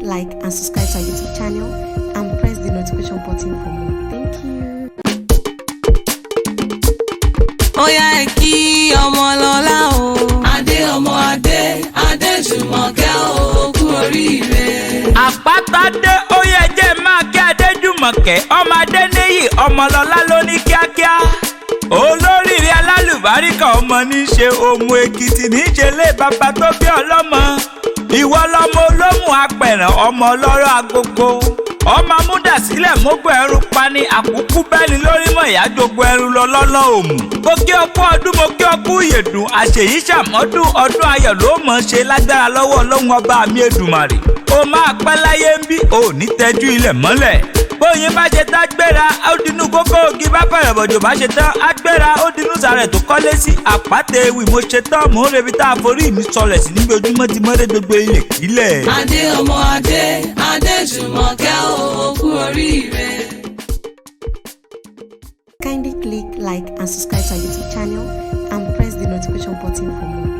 like and subscribe to our YouTube channel and press the notification button for more. Thank you. Ó yá, ẹ kí ọmọ lọ́lá o. Adé ọmọ adé, Adéjùmọ̀kẹ́ o, kú oríire. Àpáta dé, ó yẹ jẹ́ máa kí Adéjùmọ̀kẹ́ ọmọ Adéníyì Ọmọlọ́lá ló ní kíákíá. Olóríire alálùbáríkà ọmọ ní í ṣe Òmù Èkìtì ní í ṣe lé bàbá tó bí ọlọ́mọ. Ìwọ lọmọ olómù apẹ̀rẹ̀, ọmọ ọlọ́rọ̀ agogo, ọmọ amúdàsílẹ̀ mógún ẹrú pani àkúkú bẹ́ni lórí mọ̀ ìyá jogun ẹrú lọ lọ́nà Òmù. Mo kí ọkú ọdún, mo kí ọkú ìyèdùn, àṣèyí ṣàmọ́dún, ọdún ayọ̀ ló mọ̀ ṣe lágbára lọ́wọ́ Ọlọ́run Ọba mi Èdùmàrè. Ó máa pẹ́ láyé ń bí, ò ní tẹ́jú ilẹ̀ mọ́lẹ̀. Bóyin bá ṣe tá gbéra, ó dinú kókó ògì, bá fẹ̀rẹ̀ bọ̀jọ̀ bá ṣe tán á gbéra, ó dinú sàrẹ̀ tó kọ́lé sí àpáta ewì. Mo ṣe tán, mò ń rebi tá a forí mi sọlẹ̀ sí níbi ojúmọ́ ti mọ́lẹ̀ gbogbo ilẹ̀ kílẹ̀. Adé ọmọ adé, Adéjùmọ̀kẹ́ o, kú oríire. Kindly click like and subscribe to our YouTube channel and press the notification button for more.